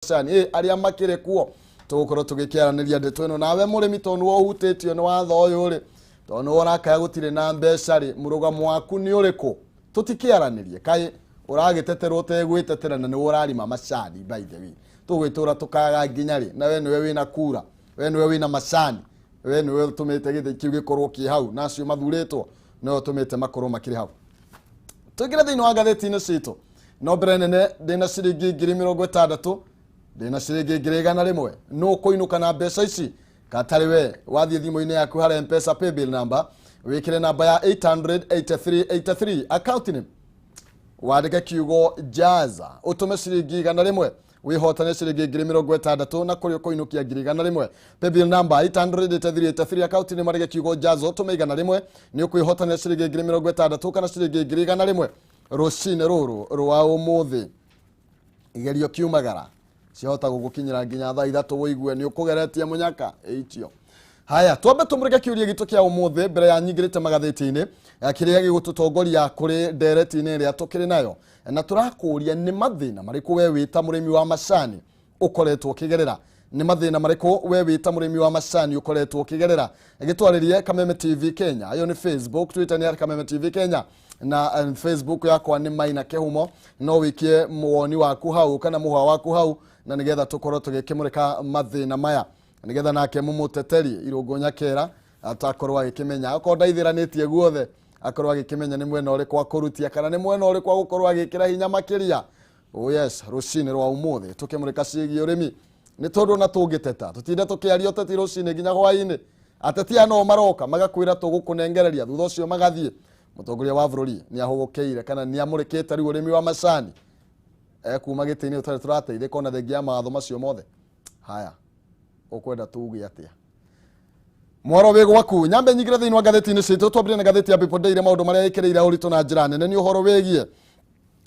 Macani ĩ arĩa makĩrĩ kuo tũgũkorwo tũgĩkĩaranĩria ndeto ĩno nawe mũrĩmi tondũ nĩwe ũhutĩtio nĩ watho ũyũ rĩ, tondũ nĩwe ũrakaya gũtirĩ na mbeca rĩ, mũrũgamo waku nĩ ũrĩkũ? Tũtikĩaranĩrie kaĩ ũragĩteterwo ũtegwĩtetera na nĩwe ũrarĩma macani. By the way, tũgwĩtũra tũkaga nginya rĩ? Na we nĩwe wĩna kura, we nĩwe wĩna macani, we nĩwe ũtũmĩte gĩthĩ kĩu gĩkorwo kĩ hau, na acio mathurĩtwo nĩwe ũtũmĩte makorwo makĩrĩ hau. Tũingĩre thĩinĩ wa ngathĩti-inĩ citũ, no mbere nene ndĩna ciringi 60,000, ndĩna ciringi 100,000. Nũ ũkũinũka na mbeca ici katarĩ we? Wathiĩ thimũ-inĩ yaku harĩa Mpesa paybill number, wĩkĩre namba ya 88383, account name wandĩke kiugo "jaza", ũtũme ciringi 100, wĩhotane ciringi 60,000 na kũrĩ ũkũinũkia 100,000. Paybill number 88383, account name wandĩke kiugo "jaza", ũtũme 100, nĩ ũkwĩhotanĩra ciringi 60,000 kana ciringi 100,000 rũcinĩ rũrũ rwa ũmũthĩ. Igerio kiumagara ciahota gũgũkinyĩra nginya thaa 3, wũigue nĩ ũkũgeretie mũnyaka ĩitio. Haya, twambe tũmũrĩke kĩũria gitũ kĩa ũmũthĩ mbere ya nyingĩrĩte magathĩti-inĩ, kĩrĩa gĩgũtũtongoria kũrĩ ndereti-inĩ ĩrĩa tũkĩrĩ nayo, na tũrakũria nĩ mathĩna marĩkũ we wĩta mũrĩmi wa macani ũkoretwo ũkĩgerera? Nĩ mathĩna marĩkũ we wĩta mũrĩmi wa macani ũkoretwo ũkĩgerera? Gĩtwarĩrie Kameme TV Kenya, ĩyo nĩ Facebook, Twitter nĩ Kameme TV Kenya, na Facebook yakwa nĩ Maina Kĩhumo. No wĩkie woni waku hau kana mũhwa waku hau, na nĩgetha tũkorwo tũgĩkĩmũrĩka mathĩna maya, nĩgetha nake mũmũteteri Irũngũ Nyakera atakorwo agĩkĩmenya akorwo ndaithĩranĩtie guothe, akorwo agĩkĩmenya nĩ mwena ũrĩkũ akũrutia kana nĩ mwena ũrĩkũ agũkorwo agĩkĩra hinya makĩria. Oh yes, rũcinĩ rwa ũmũthĩ tũkĩmũrĩka ciĩgiĩ ũrĩmi, nĩ tondũ na tũngĩteta tũtinde tũkĩaria ũteti rũcinĩ nginya hwaĩ-inĩ, ateti aya no maroka magakwĩra tũgũkũnengereria, thutha ũcio magathiĩ. Mũtongoria wa bũrũri nĩ ahũgũkĩire kana nĩ amũrĩkĩte rĩu ũrĩmi wa macani kuma gĩtĩ-inĩ tũtarĩ tũrateithĩka ona thengia ya mawatho macio mothe. Haya, ũkwenda tuge atĩa? Mwaro wĩ gwaku. Nyambe nyingĩre thĩinĩ wa ngathĩti-inĩ citũ. Twambĩrĩrie na ngathĩti ya People Daily. Maũndũ marĩa ĩkĩrĩire ũritũ na njĩra nene nĩ ũhoro wĩgiĩ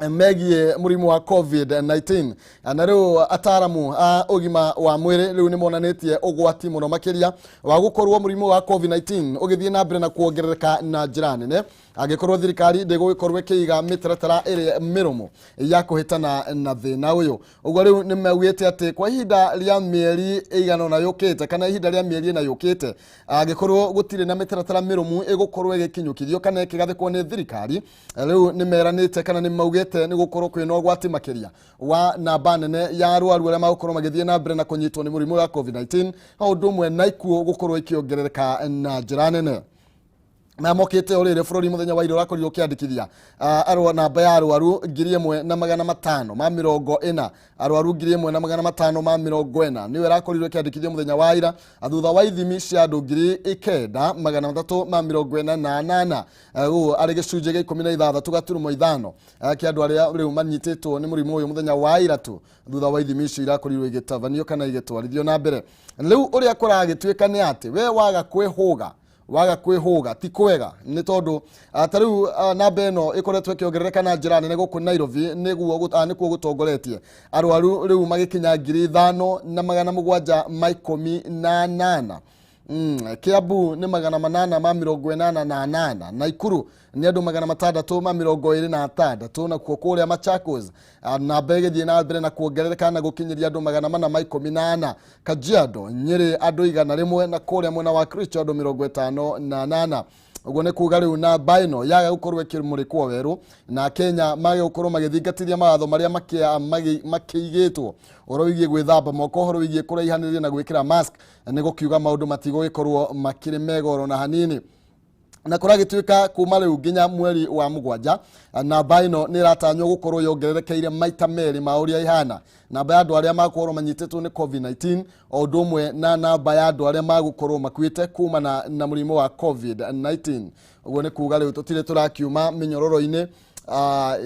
megiĩ mũrimũ wa COVID-19, na rĩu ataramu a ũgima wa mwĩrĩ rĩu nĩ monanĩtie ũgwati mũno makĩria wa gũkorwo mũrimũ wa COVID-19 ũgĩthiĩ na mbere na kuongerereka na njĩra nene angĩkorwo thirikari ndĩgũgĩkorwo ĩkĩiga mĩtaratara ĩrĩa mĩrũmu ya kũhĩtana na thĩna ũyũ. Ũguo rĩu nĩ maugĩte atĩ kwa ihinda rĩa mĩeri ĩigana ũna yũkĩte, kana ihinda rĩa mĩeri 4 yũkĩte, angĩkorwo gũtirĩ na mĩtaratara mĩrũmu ĩgũkorwo ĩgĩkinyũkithio kana ĩkĩgathĩkwo nĩ thirikari, rĩu nĩ meranĩte kana nĩ maugĩte nĩ gũkorwo kwĩna ũgwati makĩria wa namba nene ya arwaru arĩa magũkorwo magĩthiĩ na mbere na kũnyitwo nĩ mũrimũ wa COVID-19, o ũndũ ũmwe na ikuũ gũkorwo ikĩongerereka na njĩra nene. Na mokĩte o rĩrĩ, bũrũri mũthenya wa ira ũrakorirwo ũkĩandĩkithia arwa namba ya arwaru 1540, arwaru 1540 nĩyo ĩrakorirwo ĩkĩandĩkithio mũthenya wa ira thutha wa ithimi cia andũ 9348. Ũũ arĩ gĩcunjĩ gĩa 16.5 kĩa andũ arĩa rĩu manyitĩtwo nĩ mũrimũ ũyũ mũthenya wa ira tu, thutha wa ithimi icio irakorirwo igĩtabanio kana igĩtwarithio na mbere. Rĩu ũrĩa kũragĩtuĩka nĩ atĩ we waga kwĩhũga, waga kwĩhũga ti kwega, nĩ tondũ ta rĩu namba ĩno ĩkoretwo ĩkĩongerereka na njĩra nene gũkũ Nairobi, nĩguo nĩkuo gũtongoretie, arwaru rĩu magĩkinya 5718. Kiambu nĩ 888, Naikuru nĩ andũ 626, nakuo kũrĩa Machakos namba ĩgĩthiĩ na mbere na kuongerereka na gũkinyĩria andũ 414, Kajiado, Nyĩrĩ andũ 100, na kũrĩa mwena wa Kericho andũ 58. Ũguo nĩ kuga rĩu namba ĩno yaga gũkorwo ĩkĩmũrĩkwo werũ na Kenya mage gũkorwo magĩthingatithia mawatho marĩa makĩigĩtwo, ũhoro wĩgiĩ gwĩthamba moko, ũhoro wĩgiĩ kũraihanĩrĩria na gwĩkĩra mask, nĩ gũkiuga maũndũ matigũgĩkorwo makĩrĩ mega oro na hanini. Na kũragĩtuĩka kuma rĩu nginya mweri wa mũgwanja, namba ĩno nĩ ĩratanywo gũkorwo yongererekeire maita merĩ ma ũrĩa ĩhana, namba ya andũ arĩa magũkorwo manyitĩtwo nĩ COVID-19, o ũndũ ũmwe na namba ya andũ arĩa magũkorwo makuĩte kumana na mũrimũ wa COVID-19. Ũguo nĩ kuga rĩu tũtirĩ tũrakiuma mĩnyororo-inĩ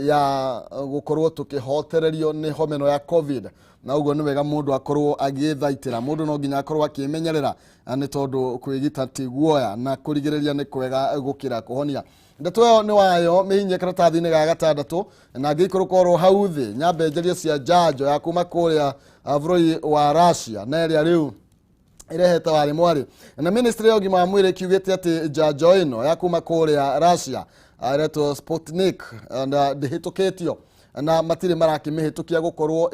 ya gũkorwo tũkĩhotererio nĩ homa ĩno ya COVID, na ũguo nĩ wega mũndũ akorwo agĩthaitĩra. Mũndũ no nginya akorwo akĩmenyerera, nĩ tondũ kwĩgita ti guoya na kũrigĩrĩria nĩ kwega gũkĩra kũhonia. Ndeto ĩyo nĩ wayo mĩhinyie karatathi-inĩ ga gatandatũ, na ngĩikũrũka oro hau thĩ nyambe njarie cia njanjo ya kuma kũrĩa bũrũri wa Russia na ĩrĩa rĩu ĩrehete warĩ mwarĩ na ministry ya ũgima wa mwĩrĩ ĩkiugĩte atĩ njanjo ĩno ya kuma kũrĩa Russia ĩretwo Sputnik na ndĩhĩtũkĩtio. Na matirĩ marakĩmĩhĩtũkia gũkorwo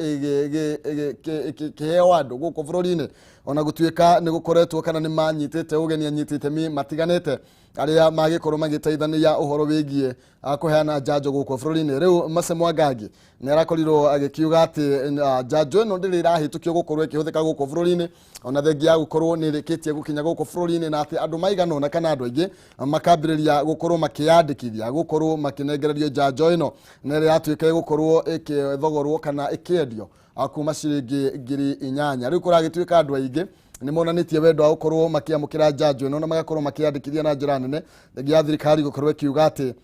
ĩkĩheo andũ gũkũ bũrũri-inĩ, ona gũtuĩka nĩ gũkoretwo kana nĩ manyitĩte ũgeni anyiti itemi matiganĩte arĩa magĩkorwo magĩteithania ũhoro wĩgiĩ kũheana njanjo gũkũ bũrũri-inĩ. Rĩu Mercy Mwangangi nĩ arakorirwo agĩkiuga atĩ njanjo ĩno ndĩrĩ ĩrahĩtũkio gũkorwo ĩkĩhũthĩka gũkũ bũrũri-inĩ, ona thengia ya gũkorwo nĩ ĩrĩkĩtie gũkinya gũkũ bũrũri-inĩ, na atĩ andũ maigana ũna kana andũ aingĩ makambĩrĩria gũkorwo makĩyandĩkithia gũkorwo makĩnengererio njanjo ĩno, na ĩrĩa yatuĩka gũkorwo ĩkĩthogorwo kana ĩkĩendio kuma ciringi 8,000. Rĩu kũragĩtuĩka andũ aingĩ nĩ monanĩtie wendo wa gũkorwo makĩamũkĩra njanjo ĩno na magakorwo makĩyandĩkithia na njĩra nene, thengia ya thirikari gũkorwo ĩkiuga atĩ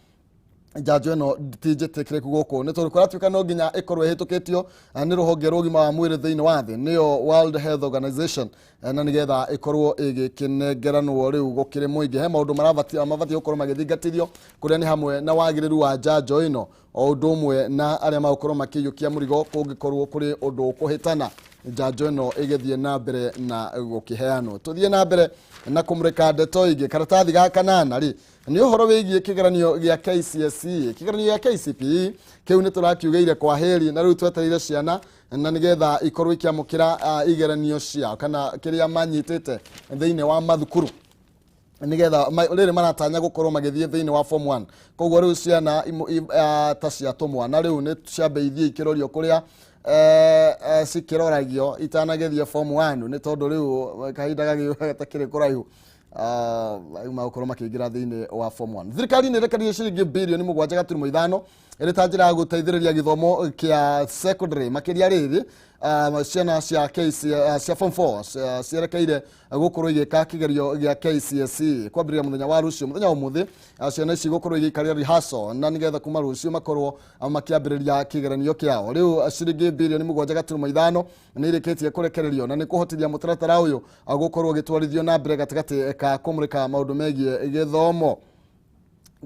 njanjo ĩno ti njĩtĩkĩrĩku gũkũ, nĩ tondũ kũratuĩka no nginya ĩkorwo ĩhĩtũkĩtio nĩ rũhonge rwa ũgima wa mwĩrĩ thĩinĩ wa thĩ, nĩyo World Health Organization, na nĩgetha ĩkorwo ĩgĩkĩnengeranwo rĩu gũkĩrĩ mũingĩ. He maũndũ mabatiĩ gũkorwo magĩthingatithio, kũrĩa nĩ hamwe na wagĩrĩru wa njanjo ĩno, o ũndũ ũmwe na arĩa magũkorwo makĩiyũkia mũrigo kũngĩkorwo kũrĩ ũndũ ũkũhĩtana njanjo ĩno ĩgĩthiĩ na mbere na gũkĩheanwo. Tũthiĩ na mbere na kũmũrĩka ndeto ingĩ. Karatathi ga kanana rĩ, nĩ ũhoro wĩgiĩ kĩgeranio gĩa KCSE, kĩgeranio gĩa KCPE kĩu nĩ tũrakiugĩire kwa heri, na rĩu twetereire ciana na nĩgetha ikorwo ikĩamũkĩra igeranio ciao kana kĩrĩa manyitĩte thĩinĩ wa mathukuru, nigetha rĩrĩ maratanya gũkorwo magĩthiĩ thĩinĩ wa form 1. Koguo rĩu ciana ta cia tũmwana rĩu nĩ ciambe ithiĩ ikĩrorio kũrĩa cikĩroragio itanagĩthiĩ form 1, nĩ tondũ rĩu kahinda gagĩũka gatakĩrĩ kũraihu rĩu magũkorwo makĩingĩra thĩinĩ wa form 1. Thirikari nĩ ĩrekereirie ciringi 7.5 bilioni ĩrĩ ta njĩra ya gũteithĩrĩria gĩthomo kĩa secondary, makĩria rĩrĩ ciana cia KC, cia form 4 cierekeire gũkorwo igĩka kĩgerio gĩa KCSE kwambĩrĩria mũthenya wa rũciũ. Mũthenya wa ũmũthĩ ciana ici gũkorwo igĩikarĩra rehearsal, na nĩgetha kuma rũciũ makorwo makĩambĩrĩria kĩgeranio kĩao. Rĩu ciringi 7.5 bilioni nĩ irĩkĩtie kũrekererio na nĩ kũhotithia mũtaratara ũyũ gũkorwo ũgĩtwarithio na mbere gatagatĩ ka kũmũrĩka maũndũ megiĩ gĩthomo.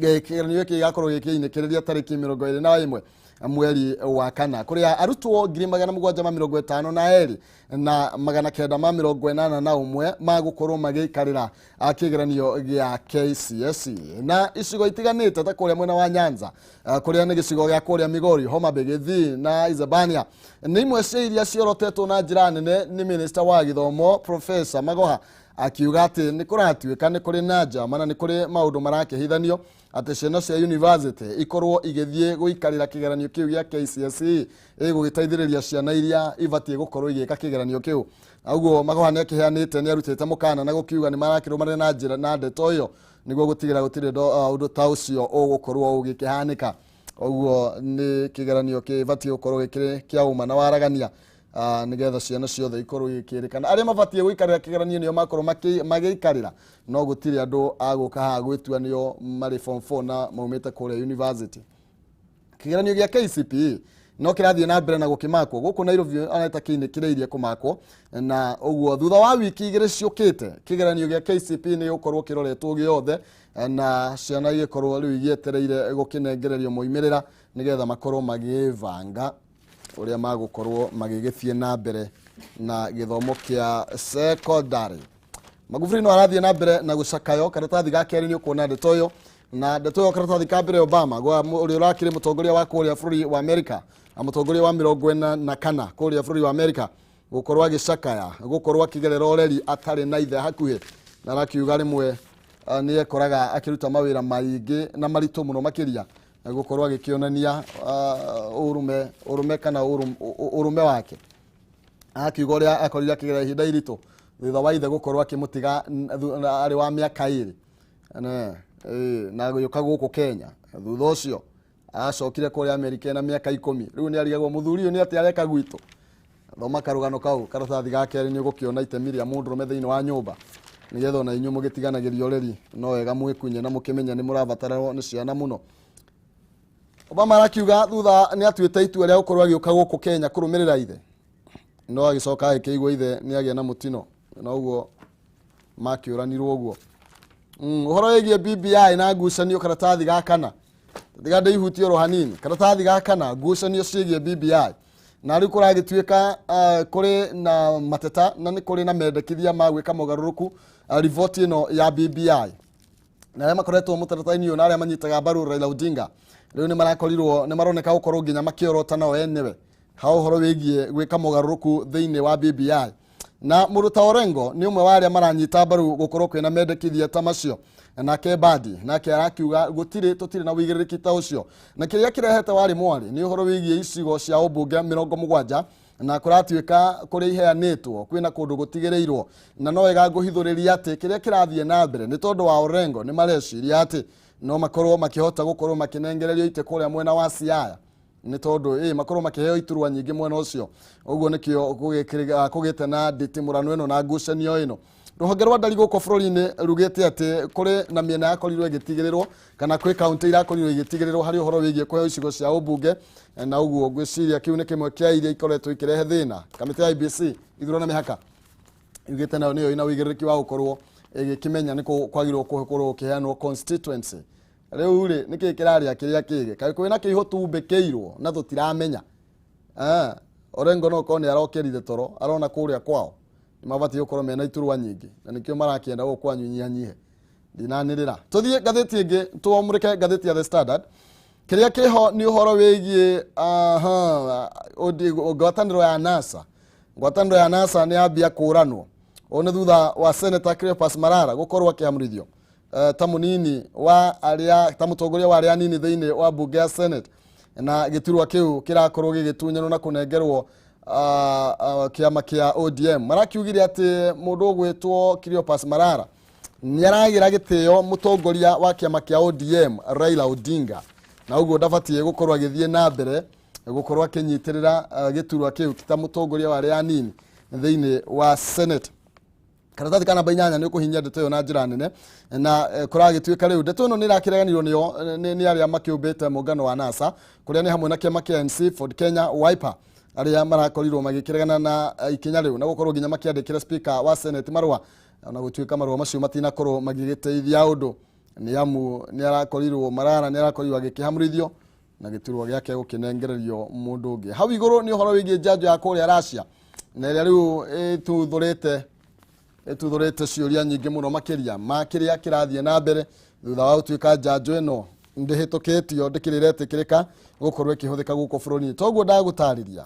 Kĩgeranio gĩkĩ gĩgakorwo gĩkĩinĩkĩrĩria tarĩki 21 mweri wa kana, kũrĩa arutwo 752,981 magũkorwo magĩikarĩra kĩgeranio gĩa KCSE na icigo itiganĩte ta kũrĩa mwena wa Nyanza, kũrĩa nĩ gĩcigo gĩa kũrĩa Migori, Homa Bay, Gĩthii na Isebania nĩ imwe cia iria ciorotetwo na njĩra nene nĩ minista wa gĩthomo Professor Magoha, akiuga atĩ nĩ kũratuĩka nĩ kũrĩ na njama na nĩ kũrĩ maũndũ marakĩhithanio atĩ ciana cia university ikorwo igĩthiĩ gũikarĩra kĩgeranio kĩu gĩa KCSE, ĩgũgĩteithĩrĩria ciana iria ibatiĩ gũkorwo igĩka kĩgeranio kĩu. Na ũguo Magoha nĩ akĩheanĩte, nĩ arutĩte mũkana na gũkiuga nĩ marakĩrũmanĩra na njĩra na ndeto ĩyo nĩguo gũtigĩra gũtirĩ ũndũ ta ũcio ũgũkorwo ũgĩkĩhanĩka. Ũguo nĩ kĩgeranio kĩbatiĩ gũkorwo gĩkĩrĩ kĩa ũma na waragania, nĩgetha ciana ciothe ikorwo igĩkĩrĩkana arĩa mabatiĩ gũikarĩra kĩgeranio nĩo makorwo magĩikarĩra, no gũtirĩ andũ a gũka haha gwĩtua nĩo marĩ form 4 na maumĩte kũrĩa university. Kĩgeranio gĩa KCPE no kĩrathiĩ na mbere na gũkĩmakwo gũkũ Nairobi, ona kĩinĩkĩrĩirie kũmakwo, na ũguo thutha wa wiki 2 ciũkĩte kĩgeranio gĩa KCPE nĩ gĩgũkorwo kĩroretwo gĩothe, na ciana igĩkorwo rĩu igĩetereire gũkĩnengererio moimĩrĩra nĩgetha makorwo magĩbanga ũrĩa magũkorwo magĩgĩthiĩ na mbere na gĩthomo kĩa secondary. Magufuli no arathiĩ na mbere na gũcakayo. Karatathi ga kerĩ nĩ ũkuona ndeto ĩyo, na ndeto ĩyo karatathi ka mbere, Obama gwa ũrĩa ũrakĩrĩ mũtongoria wa kũrĩa bũrũri wa Amerika na mũtongoria wa 44 kũrĩa bũrũri wa Amerika gũkorwo agĩcakaya gũkorwo akĩgerera ũreri atarĩ na ithe hakuhĩ, na arakiuga rĩmwe nĩ ekoraga akĩruta mawĩra maingĩ na maritũ mũno, makĩria na gũkorwo agĩkĩonania ũrũme ũrũme kana ũrũme wake. Akiuga ũrĩa akorire akĩgerera ihinda iritũ thutha wa ithe gũkorwo akĩmũtiga arĩ wa mĩaka 2 na gũka gũkũ Kenya. Thutha ũcio acokire kũrĩa Amerika na mĩaka 10. Rĩu nĩ arigagwo mũthuri ũyũ nĩ atĩa areka gwitũ. Thoma karũgano kau karatathi ga kerĩ, nĩ ũgũkĩona itemi rĩa mũndũrũme thĩinĩ wa nyũmba, nĩgetha ona inyuĩ mũgĩtiganagĩria ũreri no wega mwĩkunye na mũkĩmenye nĩ mũrabatarwo nĩ ciana mũno. Obama arakiuga thutha nĩ atuĩte itua rĩa gũkorwo agĩũka gũkũ Kenya kũrũmĩrĩra ithe, no agĩcoka agĩkĩigua ithe nĩ agĩa na mũtino na ũguo makĩũranirwo ũguo. Ũhoro wĩgiĩ BBI na ngucanio, karatathi ga kana, tiga ndĩihutie oro hanini. Karatathi ga kana, ngucanio ciĩgiĩ BBI, na rĩu kũragĩtuĩka kũrĩ na mateta na nĩ kũrĩ na mendekithia ma gwĩka mogarũrũku riboti ĩno ya BBI. Na arĩa makoretwo mũtaratara-inĩ ũyũ na arĩa manyitaga mbaru Raila Odinga rĩu nĩ marakorirwo nĩ maroneka gũkorwo nginya makĩorota nao enyewe ha ũhoro wĩgiĩ gwĩka mogarũrũku thĩinĩ wa BBI. Na mũndũ ta Orengo nĩ ũmwe wa arĩa maranyita mbaru gũkorwo kwĩna mendekithia ta macio. Nake Mbadi nake arakiuga gũtirĩ, tũtirĩ na ũigĩrĩrĩki ta ũcio. Na kĩrĩa kĩrehete warĩ mwarĩ nĩ ũhoro wĩgiĩ icigo cia ũmbunge 70, na kũratuĩka kũrĩa iheanĩtwo kwĩna kũndũ gũtigĩrĩirwo. Na no wega ngũhithũrĩria atĩ kĩrĩa kĩrathiĩ na mbere nĩ tondũ wa Orengo nĩ mareciria atĩ no makorwo makĩhota gũkorwo makĩnengererio itĩ kũrĩa mwena wa Siaya, nĩ tondũ makorwo makĩheo iturwa nyingĩ mwena ũcio. Ũguo nĩkĩo kũgĩte na nditimũrano ĩno na ngucanio ĩno. Rũhonge rwa ndari gũkũ bũrũri-inĩ rugĩte atĩ kũrĩ na mĩena yakorirwo ĩgĩtigĩrĩrwo kana kwĩ kaunti irakorirwo igĩtigĩrĩrwo harĩ ũhoro wĩgiĩ kũheo icigo cia ũmbunge, na ũguo ngwĩciria kĩu nĩ kĩmwe kĩa iria ikoretwo ikĩrehe thĩna. Kamĩtĩ ya IEBC, ithurano na mĩhaka, yugĩte nayo nĩyo ĩna ũigĩrĩrĩki wa gũkorwo ĩgĩkĩmenya nĩ kwagĩrĩirwo gũkorwo gũkĩheanwo constituency. Rĩu rĩ, nĩkĩ kĩrarĩa kĩrĩa kĩngĩ? Kaĩ kwĩna kĩihũ tumbĩkĩirwo na tũtiramenya? Orengo no korwo nĩ arokĩrire toro arona kũrĩa kwao nĩ mabatiĩ gũkorwo mena iturwa nyingĩ, na nĩkĩo marakĩenda gũkũ kwanyu inyihanyihe. Ndinanĩrĩra, tũthiĩ ngathĩti ĩngĩ, twamũrĩke ngathĩti ya The Standard. Kĩrĩa kĩho nĩ ũhoro wĩgiĩ ngwatanĩro ya NASA. Ngwatanĩro ya NASA nĩ yambia kũranwo. Ũũ nĩ thutha wa Senator Cleophas Malala gũkorwo akĩamũrithio ta mũnini wa arĩa, ta mũtongoria wa arĩa anini thĩinĩ wa mbunge ya Senate, na gĩturwa kĩu kĩrakorwo gĩgĩtunyanwo na kũnengerwo kĩama kĩa ODM. Marakiugire atĩ mũndũ ũgwĩtwo Cleophas Malala nĩ aragĩra gĩtĩo mũtongoria wa kĩama kĩa ODM Raila Odinga, na ũguo ndabatiĩ gũkorwo agĩthiĩ na mbere gũkorwo akĩnyitĩrĩra gĩturwa kĩu ta mũtongoria wa arĩa anini thĩinĩ wa Senate. Karatathi ka namba 8 nĩ ũkũhinyia ndeto ĩyo na njĩra nene. Na kũragĩtuĩka rĩu ndeto ĩno nĩ ĩrakĩreganirwo nĩyo nĩ arĩa makĩũmbĩte mũngano wa NASA, kũrĩa nĩ hamwe na kĩama kĩa NC, Ford Kenya, Wiper, arĩa marakorirwo magĩkĩregana na ikinya rĩu na gũkorwo nginya makĩandĩkĩra speaker wa Senate marũa, ona gũtuĩka marũa macio matinakorwo magĩgĩteithia ũndũ, nĩ amu nĩ arakorirwo Malala nĩ arakorirwo agĩkĩhamũrithio na gĩturwa gĩake gũkĩnengererio mũndũ ũngĩ. Hau igũrũ nĩ ũhoro wĩgiĩ njanjo ya kũrĩa Russia, na ĩrĩa rĩu ĩtuthũrĩte ciũria nyingĩ mũno makĩria ma kĩrĩa kĩrathiĩ na mbere thutha wa gũtuĩka njanjo ĩno ndĩhĩtũkĩtio, ndĩkĩrĩ ĩretĩkĩrĩka gũkorwo ĩkĩhũthĩka gũkũ bũrũri-inĩ. Toguo ndagũtarĩria,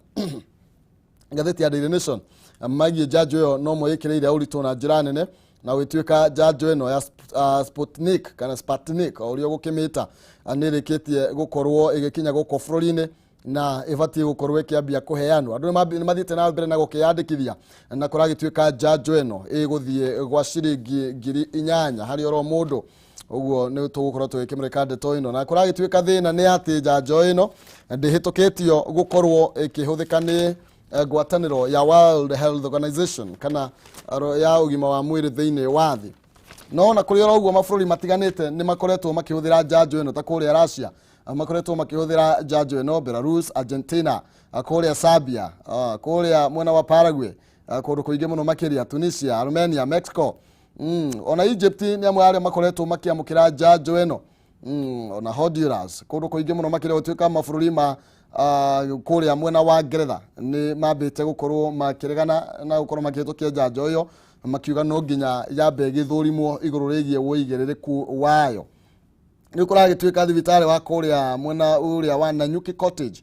ngathĩti ya Daily Nation magiĩ njanjo ĩyo no mo ĩkĩrĩire ũritũ na njĩra nene, na gũgĩtuĩka njanjo ĩno ya Sputnik kana Sputnik o ũrĩa ũgũkĩmĩta nĩ ĩrĩkĩtie gũkorwo ĩgĩkinya gũkũ bũrũri-inĩ na ĩbatiĩ gũkorwo ĩkĩambia kũheanwo. Andũ nĩ mathiĩte na mbere na gũkĩyandĩkithia, na kũragĩtuĩka njanjo ĩno ĩgũthiĩ gwa ciringi 8,000 harĩ oro mũndũ. Ũguo nĩ tũgũkorwo tũgĩkĩmũrĩka ndeto ĩno. Na kũragĩtuĩka thĩna nĩ atĩ njanjo ĩno ndĩhĩtũkĩtio gũkorwo ĩkĩhũthĩka nĩ ngwatanĩro ya World Health Organization kana ya ũgima wa mwĩrĩ thĩinĩ wa thĩ. No na kũrĩ oro ũguo, mabũrũri matiganĩte nĩ makoretwo makĩhũthĩra njanjo ĩno, ta kũrĩa Russia makoretwo makĩhũthĩra njanjo ĩno, Belarus, Argentina, kũrĩa Serbia, kũrĩa mwena wa Paraguay, kũndũ kũingĩ mũno makĩria, Tunisia, Armenia, Mexico, ona Egypt nĩ amwe arĩa makoretwo makĩamũkĩra njanjo ĩno, ona Honduras, kũndũ kũingĩ mũno makĩria. Gũtuĩka mabũrũri ma kũrĩa mwena wa Ngeretha nĩ mambĩte gũkorwo makĩregana na gũkorwo makĩhĩtũkia njanjo ĩyo, makiuga no nginya yambe ĩgĩthũrimwo igũrũ rĩgiĩ ũigĩrĩrĩku wayo. Rĩu kũragĩtuĩka thibitarĩ wa kũrĩa mwena ũrĩa wa Nanyuki Cottage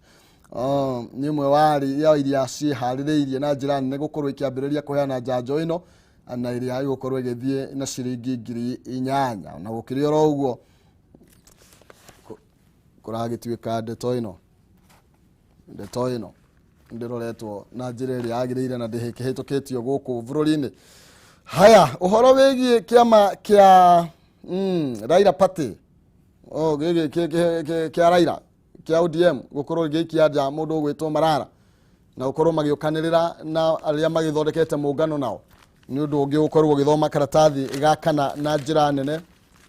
nĩ ũmwe wa ya iria ciĩharĩrĩirie na njĩra nene gũkorwo ikĩambĩrĩria kũheana njanjo ĩno, na ĩrĩa ĩgũkorwo ĩgĩthiĩ na ciringi 8,000. Na gũkĩrĩ oro ũguo, kũragĩtuĩka ndeto ĩno ndĩroretwo na njĩra ĩrĩa yagĩrĩire na ndĩkĩhĩtũkĩtio gũkũ bũrũri-inĩ. Haya, ũhoro wĩgiĩ kĩama kĩa Raila Party, oh, gĩkĩ kĩa Raila kĩa ODM gũkorwo gĩgĩikia nja mũndũ ũgwĩtwo Malala na gũkorwo magĩũkanĩrĩra na arĩa magĩthondekete mũngano nao, nĩ ũndũ ũngĩ gũkorwo ũgĩthoma karatathi ga kana na njĩra nene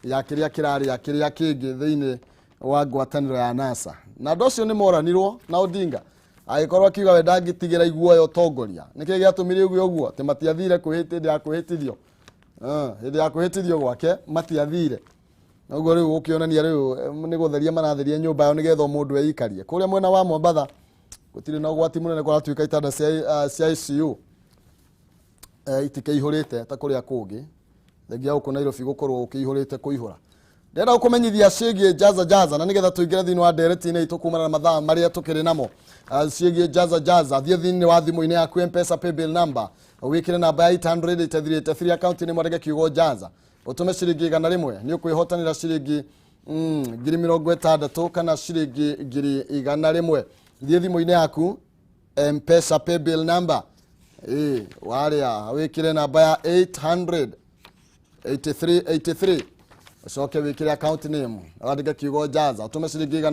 ya kĩrĩa kĩrarĩa kĩrĩa kĩngĩ thĩinĩ wa ngwatanĩro ya NASA. Na andũ acio nĩ moranirwo na Odinga agĩkorwo akiuga we ndangĩtigĩra iguoya ũtongoria. Nĩkĩ gĩatũmire uge ũguo? Atĩ matiathire hĩndĩ ya kwĩhĩtithio. Hĩndĩ ya kwĩhĩtithio gwake matiathire. Ũguo rĩu gũkĩonania rĩu nĩ gũtheria maratheria nyũmba yao nĩgetha o mũndũ eikarie. Kũrĩa mwena wa Mombatha gũtirĩ na ũgwati mũnene, kũratuĩka itanda cia ICU itikĩihũrĩte ta kũrĩa kũngĩ, thengia gũkũ Nairobi gũkorwo gũkĩihũrĩte kũihũra. Ndĩrenda gũkũmenyithia ciĩgiĩ Jaza Jaza, na nĩgetha tũingĩre thĩinĩ wa ndereti-inĩ itũ kumana na mathaa marĩa tũkĩrĩ namo. Ciĩgiĩ Jaza Jaza, thiĩ thĩinĩ wa thimũ-inĩ yaku M-Pesa paybill number, wĩkĩre namba ya 883, account-inĩ mwandĩke kiugo Jaza, ũtũme ciringi 100, nĩ ũkwĩhotanĩra ciringi 60,000 kana ciringi 100,000. Thiĩ thimũ-inĩ yaku M-Pesa paybill number, ĩ warĩa wĩkĩre namba ya 883 83, ũcoke wĩkĩre account name, wandĩke kiugo Jaza, ũtũme ciringi 100.